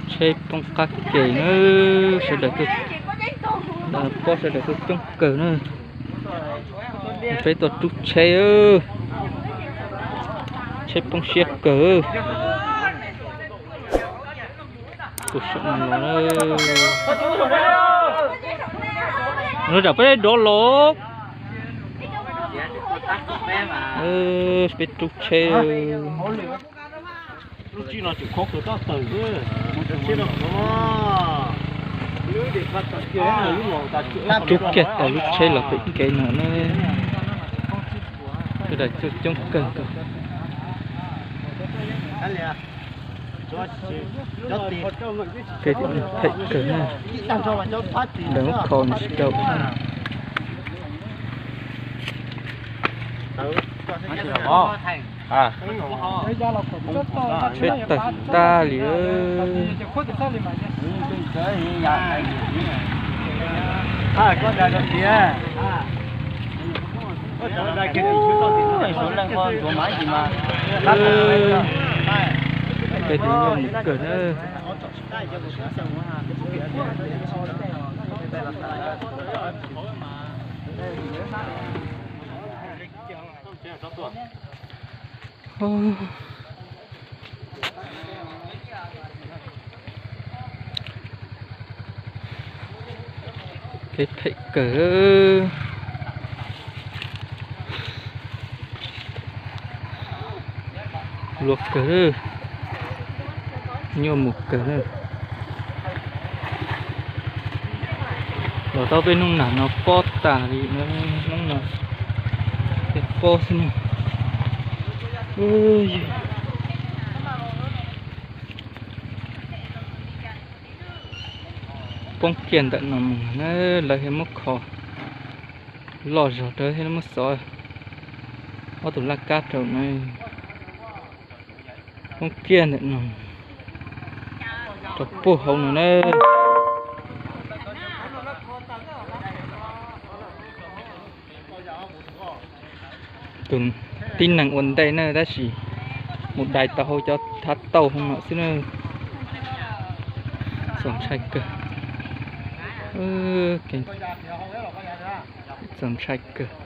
Tsheb poob qab ke na, sawv daws tuaj, pob sawv daws tuaj coob kawg na. Peb tuaj rub tsheb, tsheb poob siab kawg. Tus saum no los, no tam peb dov los, peb rub tsheb. Rub kiag tau lub tsheb los pem kev no na. Sawv daws coob kawg nkaus. Kev phem kawg na. Ntawm lub kho no tsis tau. Peb tawg tag li. Peb tus nyuj mus kawg na. Kev phem kawg. Luag kawg, nyuaj mus kawg na. Los tau peb hnub nag no pob tas li, hnub no peb pob xwb na. Poob kiag ntawm no mus na, lawv thiaj muab kho loj zog rau thiab muab xov ob tug laj kab rau na. Poob kiag ntawm no rau puag hauv no na. Tus tib neeg ua ntej na, tab sis mus dai tau hauv cov thab tauj hauv no xwb na. Txaus ntshai kawg. Txaus ntshai kawg.